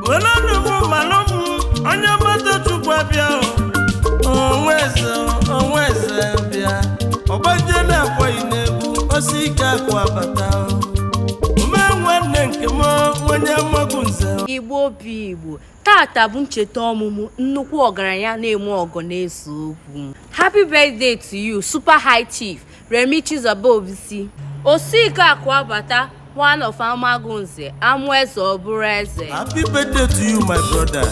Welụnụ m malụ m onye mmadụ Chukwu abịa o. Onwe eze, onwe eze bịa. Ọgbanje na-akwaghị n'egwu osi ike akụ abata o. Ome nwanne nke m, onye Amagunze. Igbo bụ Igbo, tata bụ ncheta ọmụmụ nnukwu ọgaranya na-eme ọgọ na-ese okwu. Happy birthday to you, Super High Chief Remi Chizoba Obisi, Osike Akụabata, one of Amagunze, amụ eze ọ bụrụ eze. Happy birthday to you, my brother.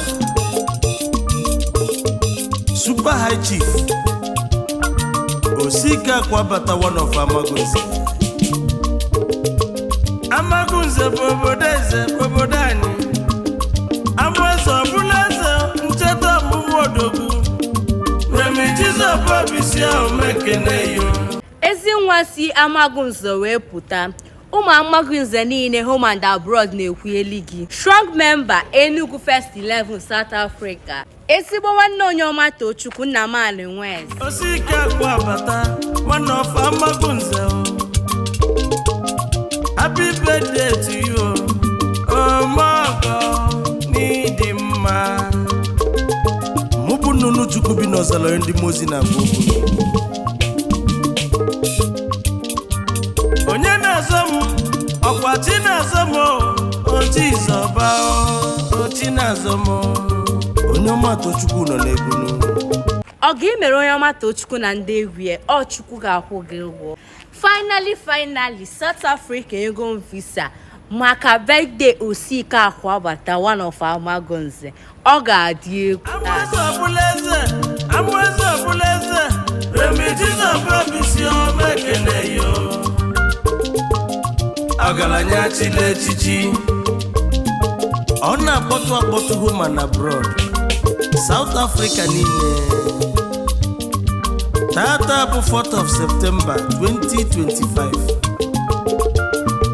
Super High Chief Osike Akwabata, one of Amagunze. Amagunze bụ obodo eze, bụ obodo anyị. Amụ eze ọbụla eze, ncheta ọmụmụ odogwu. Remi Chizoba Obisi ahụ mekene yo. Ezi nwa si Amagunze wee pụta, ụmụ Amagunze niile, home and abroad, na-ekwueli gị. Strong member Enugu First 11, South Africa, ezigbo nwanne onye ọma Tochukwu Nnamani Nweze. Osike Akwabata, one of Amagunze o. Happy birthday to you. Omeọgọ n'ịdị mma. Mụ bụ nnụnụ Chukwu bi n'ọzara, ndị mozi na-agwa okwu. Onye na-azọ m? Ọkwa chi na-azọ m o. Ochizọba o, chi na-azọ m o. Onye ọma Tochukwu nọ n'egwu. Ọ ga imere onye ọma Tochukwu na ndị egwu ya, ọ Chukwu ga-akwụ gị ụgwọ. Finally, finally, South Africa ego m visa maka birthday Osike Akwabata, one of Amagunze. Ọ ga-adị egwu. Amụeze ọbụla eze, amụeze ọbụla eze, Remi Chizoba Obisi omekene yo. Ọgaranya chile echichi, ọ na-akpọtụ akpọtụ home and abroad, South Africa niile. Tata bụ 4th of September 2025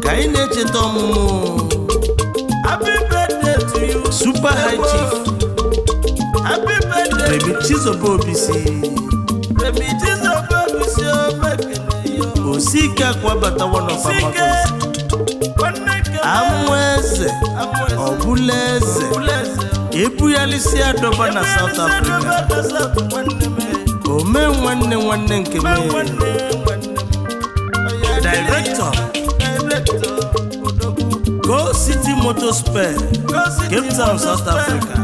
ka anyị na-echeta ọmụmụ. Happy birthday to you, Super High Chief. Happy birthday, Remi Chizoba Obisi. Remi Chizoba Obisi omekene yo. Osike Akwabata, one of Amagunze, amụ eze ọbụla eze, ebughalisi adọba na South Africa. Ome nwanne nwanne nke m, Director, Go City Motor Spare, Cape Town, South Africa.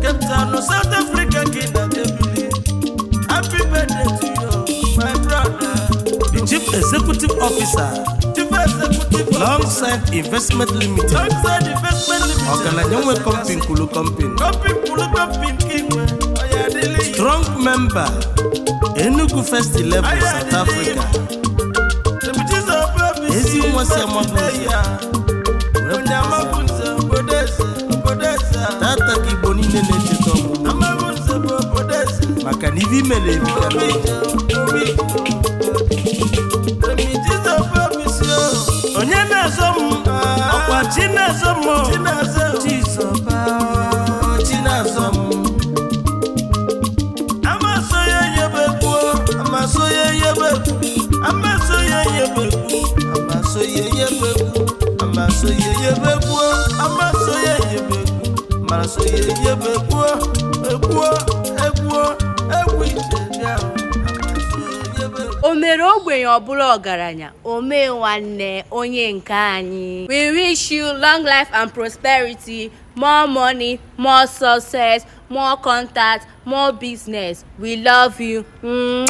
Cape Town, South Africa. Happy birthday to you, my brother. The Chief Executive Officer, Chief Executive, Longside Investment Limited. Longside Investment Limited. Ọgaranya nwe company kwulu company. Company kwulu company kinwe. Strong member, Enugu First 11, South Africa. Ezi nwa si Amagunze. Onye Amagunze, obodo eze, obodo eze. Tata ka Igbo niile na-echeta ọmụmụ. Amagunze bụ obodo eze. Maka na ife imere erika n'ụlọ. Onye na-azọ m? Ọkwa chi na-azọ m. Chizọba, chi na-azọ m. Amasoye yebekwu, amasoye yebekwu, amasoye yebekwu, amasoye yebekwu, amasoye yebekwu, amasoye yebekwu, amasoye yebekwu, ekwuo, ekwuo, egwu ije bịa, amasoye yebekwu. O mere ogbenye ọbụla ọgaranya, o mee nwanne onye nke anyị. We wish you long life and prosperity, more money, more success, more contact, more business. We love you. Mwah.